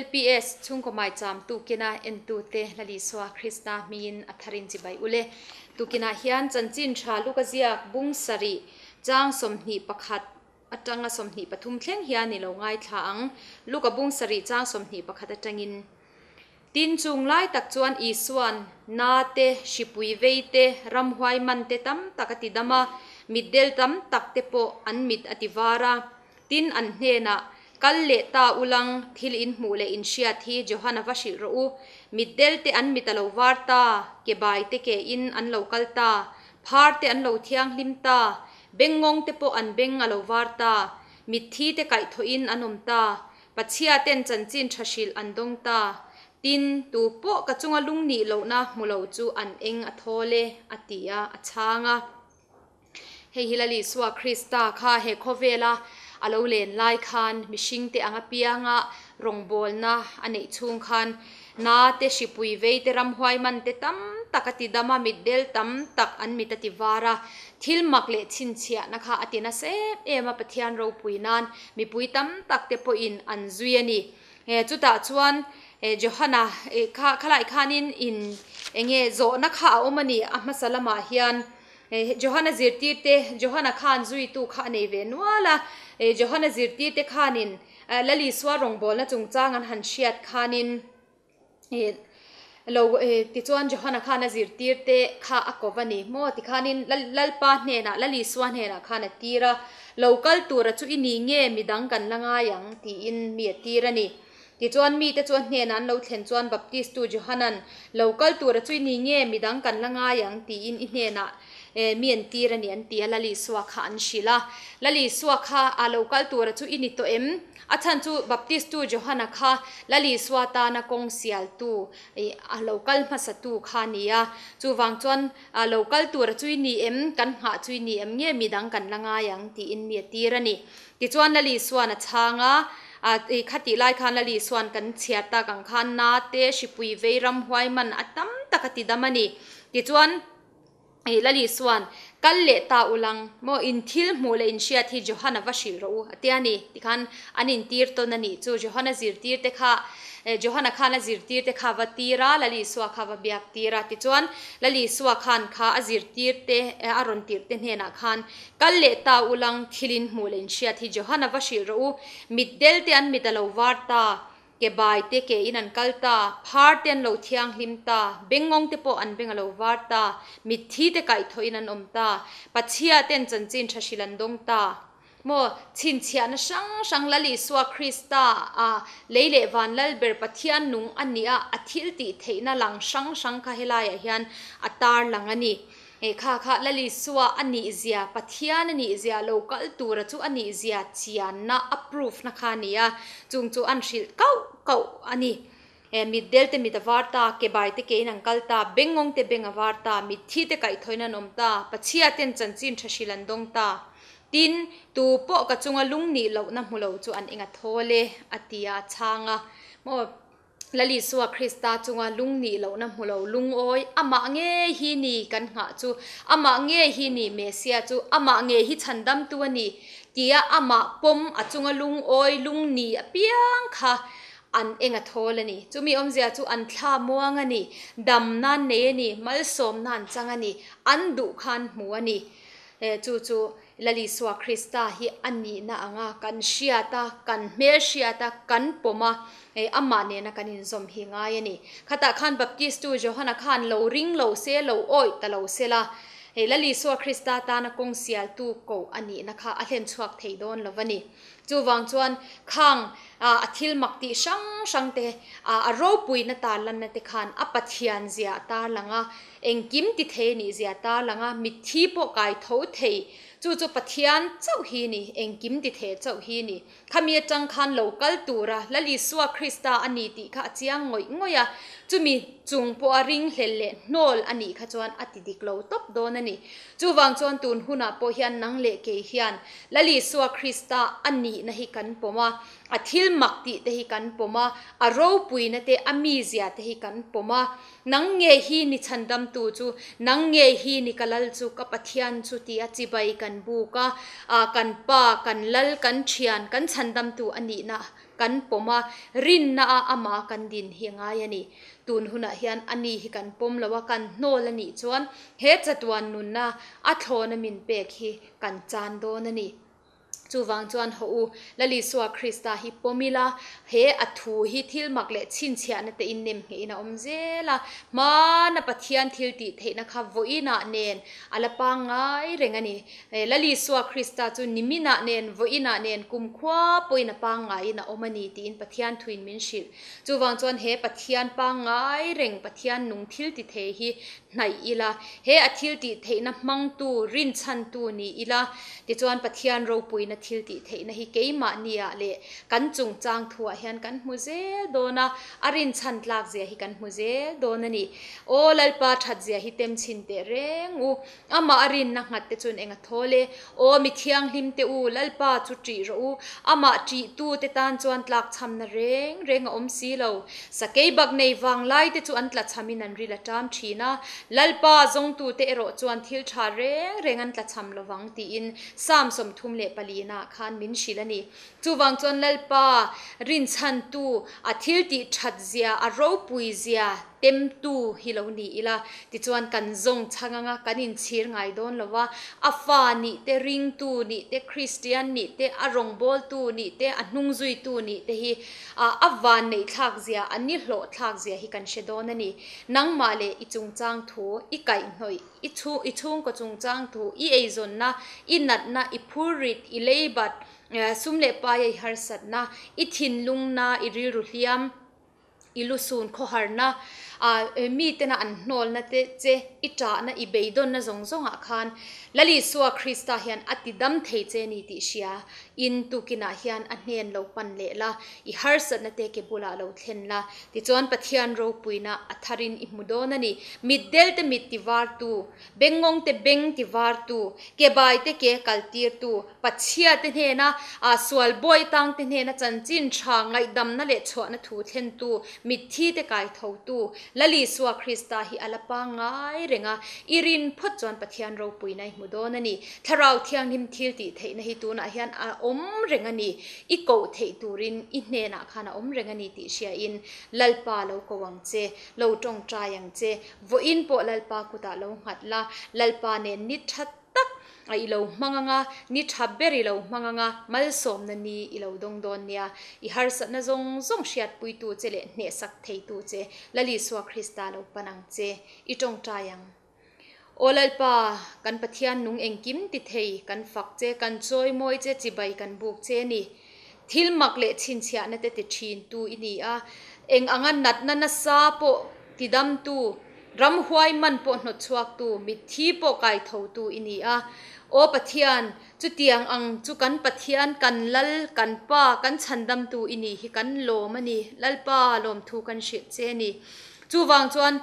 LPS chhungkaw maicham tukina entute Lalisua Krista hmingin a tharin chibai ule. Tukinah hian chanchin tha luka ziak bung sarih chang 21 atanga 23 thleng hian i lo ngaithla ang. Luka bung sarih chang 21 atangin Tin chung lai tak chuan Isuan na te, hripui vei te, ramhuai man te tam tak a ti dam a, mitdel tam tak te pawh an mit a ti var a. Tin an hnenah, Kal leh ta ulang, thil in hmuh leh in hriat hi Johana va hrilh rawh u. Mitdel te an mit a lo var ta, ke bai te ke in an lo kal ta, phar te an lo thianghlim ta, bengngawng te pawh an beng a lo var ta, mitthi te kaihthawhin an awm ta, Pachhia ten chanchin tha hrilh an dawng ta. Tin, tu pawh ka chunga lung nih lohna hmu lo chu an eng a thawl e, a ti a, a chhang a. Hei hi Lal Isua Krista kha he khawvela a lo len lai khan mihring te ang apianga rawngbawlna a neih chhung khan na te hripui vei te ramhuai man te tam tak a ti dam a, mitdel tam tak an mit a ti var a, thil mak leh chhinchhiahna kha a ti nasa em em a, Pathian ropui nan mipui tam tak te pawhin an zui a ni. Chutah chuan Johana kha khalai khanin in enge zawhna kha a awm a ni a hmasa lamah hian. Johana zirtirte, Johana khan zuitu kha a nei ve nual a, Johana zirtirte khanin Lal Isua rawngbawlna chungchang an han hriat khanin lo tichuan Johana khan a zirtirte kha a kawp a ni maw tikhanin Lalpa hnenah Lal Isua hnenah khan a tir a, lo kal tura chu i ni nge midang kan la ngai ang tiin mi a tir a ni. Tichuan mite chu a hnenah an lo thlen chuan Baptistu Johanan, Lo kal tura chu i ni nge, midang kan la ngai ang, tiin i hnenah mi an tir a ni an ti a, Lal Isua kha an hrilh a. Lal Isua kha a lo kal tura chu i ni tawh em? A chhan chu Baptistu Johana kha Lal Isua tana kawng sialtu, a lo kal hmasatu kha a ni a. Chuvang chuan lo kal tura chu i ni em? Kan nghah chu i ni em nge, midang kan la ngai ang, tiin mi a tir a ni. Tichuan Lal Isuan a chhang a, i khatih lai khan Lal Isuan kan chhiar tak ang khan na te hripui vei ram huai man a tam tak a ti dam a ni. Tichuan i Lal Isuan kal leh ta ulang maw in thil hmuh leh in hriat hi Johana va hrilh rawh u a tia ni. Tikhan an intir tawn a nih chu Johana zirtir te kha Johana khan a zirtir te kha va tir a, Lal Isua kha va biak tir a. Tichuan Lal Isua khan kha a zirtir te a rawn tirh te hnenah khan Kal leh ta ulang thilin hmuh leh inhriat hi Johana va hrilh rawh u. Mitdel te an mit a lo var ta, ke bai te ke in an kal ta, phar te an lo thianghlim ta, bengngawng te pawh an beng a lo var ta, mitthi te kaihthawhin an awm ta, Pachhia ten chanchin tha hrilh an dawng ta. Maw, chhinchhiahna hrang hrang Lal Isua Krista a lei leh van Lalber Pathian nung a nih a, a thil tih theihna lang hrang hrang kha helaiah hian a tarlang a ni. Hei kha kha Lal Isua a nih zia, Pathian a nih zia, lo kal tura chu a nih zia chianna, a proof na kha a ni a, chung chu an hrilh kauh kauh a ni. He mitdel te mit a var ta, ke bai te ke in an kal ta, bengngawng te beng a var ta, mitthi te kaihthawhin an awm ta, Pachhia ten chanchin tha hrilh an dawng ta. Tin, tu pawh ka chunga lung nih lohna hmu lo chu an eng a thawl e, a ti a, a chhang a. Maw? Lal Isua Krista chunga lung nih lohna hmu lo lungawi, amah nge hi ni kan nghah chu, amah nge hi ni Mesia chu, amah nge hi chhandamtu a ni tia amah pawm a chunga lungawi lung ni apiang kha an eng a thawl a ni. Chumi awmzia chu an thla muang a ni, dam nan nei a ni, malsawm nan chang a ni, an duh khan hmu a ni. Chu chu Lal Isua Krista hi a nihna anga kan hriat a, kan hmel hriat a, kan pawm a, amah nena kan inzawm hi ngai a ni. Khatah khan Baptistu Johana khan lo ring lo se, lo awih ta lo se la, Lal Isua Krista tana kawng sialtu koh a nihna kha a hlen chhuak thei dawn lo va ni. Chuvang chuan khang a thil mak tih hrang hrang te, a ropuina tarlanna te khan a Pathian zia a tarlang a, Engkim ti thei a nih zia ta lang a, mitthi pawh kai tho thei. Chu chu Pathian chauh hi ni, engkim ti thei chauh hi ni. Khami atang khan lo kal tura Lal Isua Krista a ni tih kha a chiang ngawih ngawih a, chumi chung pawha ringhlel leh hnawl a nih kha chuan a ti dik lo tawp dawn a ni. Chuvang chuan tun hunah pawh hian nang leh kei hian Lal Isua Krista a nihna hi kan pawm a, a thil mak tih te hi kan pawm a, a ropuina te, a mizia te hi kan pawm a. Nang nge hi ni chhandamtu chu, nang nge hi ni ka lal chu, ka Pathian chu tia chibai kan buk a, kan Pa, kan Lal, kan Thian, kan chhandamtu a nihna kan pawm a, rinna a amah kan din hi a ngai a ni. Tun hunah hian a ni hi kan pawm lo a, kan hnawl a nih chuan he chatuan nunna a thlawna min pek hi kan chan dawn a ni. Chuvang chuan haw u, Lal Isua Krista hi pawm ila, he a thu hi thil mak leh chhinchhiahna te in nem nghehin a awm zel a, hmana Pathian thil tih theihna kha vawiinah nen a la pangngai reng a ni. Lal Isua Krista chu niminah nen vawiinah nen kumkhua pawhin a pangngaiin a awm a ni tiin Pathian thuin min hrilh. Chuvang chuan he Pathian pangngai reng, Pathian nung thil ti thei hi hnaih ila, he a thil tih theihna hmangtu, rinchhantu ni ila, tichuan Pathian ropuina thil tih theihna hi keimahniah leh kan chungchang thuah hian kan hmu zel dawn a, a rinchhan tlak zia hi kan hmu zel dawn a ni. Aw Lalpa that zia hi tem chhin teh reng u, amah a rinna nghat te chuan eng a thawl e? Aw mi thianghlim te u, Lalpa chu ṭih rawh u, amah ṭihtute tan chuan tlakchhamna reng reng a awm si lo. Sakei bak nei vang lai te chu an tlachhamin an ril a ṭam ṭhin a, Lalpa zawngtute erawh chuan thil ṭha reng reng an tlachham lo vang tiin Psalm 34 ah khan min hrilh a ni. Chuvang chuan Lalpa rinchhantu, a thil tih ṭhat zia, a ropui zia, Temtu hi lo ni ila, tichuan kan zawng chhang anga kan inchhir ngai dawn lo a, a fa nih te, ringtu nih te, Kristian nih te, a rawngbawltu nih te, a hnungzuitu nih te hi a van neih thlak zia, a ni hlawh thlak zia hi kan hre dawn a ni. Nangmah leh i chungchang thu, i kaihhnawih, i chhung, i chhungkaw chungchang thu, i eizawnna, i natna, i phurrit, i leibat, sum leh paia i harsatna, i thinlungna, i rilru hliam, I lusun khawharna, mitena an hnawlna te che, i ṭahna, i beidawnna zawng zawngah khan Lal Isua Krista hian a ti dam thei che ni tih hria. In tukinah hian a hnen lo pan leh la, i harsatna te ke bulah lo thlen la. Tichuan Pathian ropuina a tharin i hmu dawn a ni. Mitdel te mit ti vartu, bengngawng te beng ti vartu, ke bai te ke kal tirtu, Pachhia te hnena sual bawi tang te hnena chanchin tha ngaihdamna leh chhuahna thu thlentu, mitthi te kai thotu, Lal Isua Krista hi a la pangngai reng a, i rin phawt chuan Pathian ropuina i hmu dawn a ni. Thlarau Thianghlim thil tih theihna hi tunah hian a awm reng a ni. I koh theih turin i hnenah khan a awm reng a ni tih hriain Lalpa lo ko ang che, lo tawngtai ang che, vawiin pawh Lalpa kutah lo nghat la, Lalpa nen ni that tak a i lo hmang ang a, ni tha ber i lo hmang ang a, malsawmna ni i lo dawng dawn nia. I harsatna zawng zawng hriatpuitu che leh hnehsak theitu che Lal Isua Krista lo pan ang che. I tawngtai ang. Aw Lalpa, kan Pathian nung engkim ti thei, kan fak che, kan chawimawi che, chibai kan buk che ni. Thil mak leh chhinchhiahna te ti thin tu i ni a, eng anga natna nasa pawh tidamtu, ramhuai man pawh hnawt chhuaktu, mitthi pawh kai thotu i ni a. Aw Pathian, chutiang ang chu kan Pathian, kan Lal, kan Pa, kan chhandamtu i ni hi kan lawm a ni. Lalpa lawmthu kan hrilh che a ni. Chuvang chuan.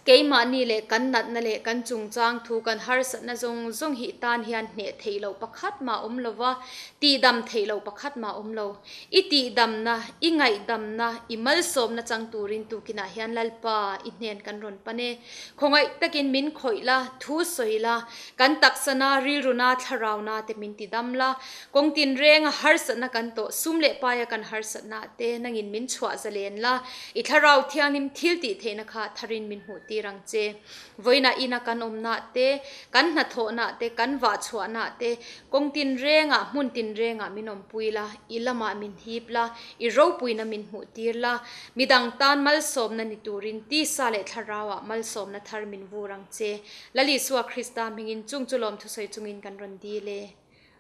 Keimahni leh kan natna leh kan chungchang thu kan harsatna zawng zawng hi tan hian hneh theih loh pakhat mah awm lo va, tihdam theih loh pakhat mah awm lo. I tihdamna, i ngaihdamna, i malsawmna chang turin tukinah hian Lalpa i hnen kan rawn pan e. Khawngaih takin min khawih la, thu sawi la, kan taksana, rilruna, thlarauna te min tidam la, kawng tinrenga harsatna kan tawh, sum leh paia kan harsatna te nangin min chhuah zalen la, I thlarau thianghlim thil tih theihna kha tharin min hmuh tir ang che. Vawiinah ina kan awmnah te, kan hnathawhnah te, kan vahchhuahnah te, kawng tinrengah, hmun tinrengah min awmpui la, i lamah min hip la, i ropuina min hmuh tir la, midang tan malsawmna ni turin tisa leh thlarauah malsawmna thar min vur ang che. Lal Isua Krista hmingin chung chu lawm thusawi chungin kan rawn dil e.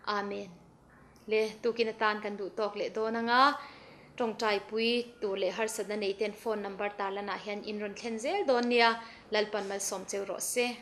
Amen. Le tukin atan kan duh tawk leh dawn anga tawngtaipui tur leh harsatna nei ten phone number tarlanah hian in rawn thlen zel dawn nia, Lalpan malsawm cheu rawh se.